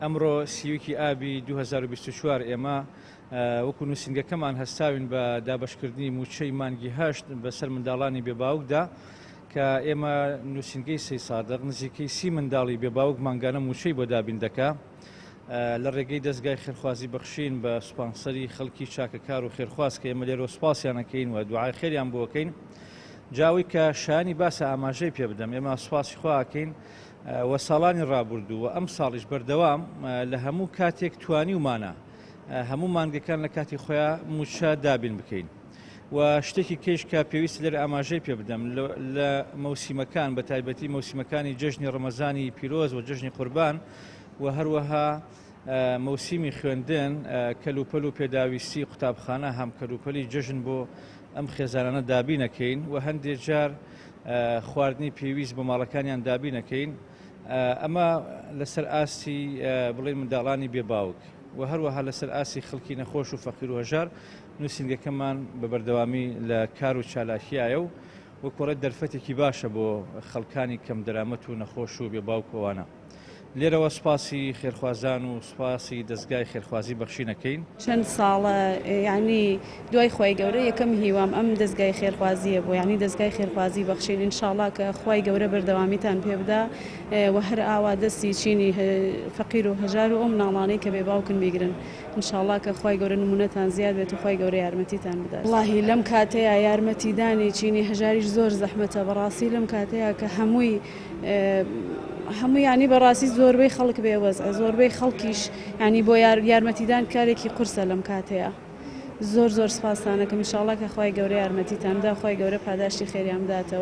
ئەمڕۆ 31 ئابی 2024 ئێمە وەکو نووسینگەکەمان هەستاوین بە دابەشکردنی مووچەی مانگی هەشت بەسەر منداڵانی بێباوکدا کە ئێمە نووسینگەی سەی سادق نزیکەی سی منداڵی بێباوک مانگانە مووچەی بۆ دابین دەکا لە ڕێگەی دەزگای خێرخوازی بەخشین بە سوپانسەری خەڵکی چاکەکار و خێرخواز کە ئێمە لێرەوە سوپاسیان ئەکەین و دوعای خێریان بۆ ئەکەین. جا ئەوەی کە شایانی باسە ئاماژەی پێ بدەم ئێمە سوپاسی خوا ئەکەین و ساڵانی ڕابردوو و ئەم ساڵیش بەردەوام لە هەموو کاتێک توانیومانە هەموو مانگەکان لە کاتی خۆیان مووچە دابین بکەین. و شتێکی کەیش کە پێویست لێرە ئاماژەی پێ بدەم لە مەوسیمەکان بە تایبەتی مەوسیمەکانی جەژنی ڕەمەزانی پیرۆز و جەژنی قوربان و هەروەها مەوسیمی خوێندن کەلوپەل و پێداویستی قوتابخانە هەم کەلوپەلی جەژن بۆ ئەم خێزانانە دابینەکەین و هەندێک جار خواردنی پێویست بۆ ماڵەکانیان دابینەکەین ئەمە لەسەر ئاستی بڵێن منداڵانی بێ باوک و هەروەها لەسەر ئاستی خەڵکی نەخۆش و فەقیر و هەژار نووسینگەکەمان بە بەردەوامی لە کار و چالاکیایە و وەکوڕێت دەرفەتێکی باشە بۆ خەڵکانی کەمدەرامەت و نەخۆش و بێ باوک و ئەوانە. لێرەوە سوپاسی خێرخوازان و سوپاسی دەزگای خێرخوازی بەخشین ئەکەین. چەند ساڵە یانی دوای خوای گەورە یەکەم هیوام ئەم دەزگای خێرخوازیە بوو یانی دەزگای خێرخوازی بەخشین ان شاءاللە کە خوای گەورە بەردەوامیتان پێ بدا و هەر ئاوا دەستی چینی فەقیر و هەژار و ئەو مناڵانەی کە بێ باوکن بیگرن ان شاءاللە کە خوای گەورە نمونەتان زیاد بێت و خوای گەورە یارمەتیتان بدات. وەڵاهی لەم کاتەیا یارمەتیدانی چینی هەژاریش زۆر زەحمەتە بەڕاستی لەم کاتەیا کە هەمووی هەموو یانی بەڕاستی زۆربەی خەڵک بێ وەزعە زۆربەی خەڵکیش ینی بۆ یارمەتیدان کارێکی قورسە لەم کاتەیە زۆر زۆر سپاستانەکەم ئینشاڵڵا کە خوای گەورە یارمەتیتان بدا خوای گەورە پاداشتی خێریان بداتەوە.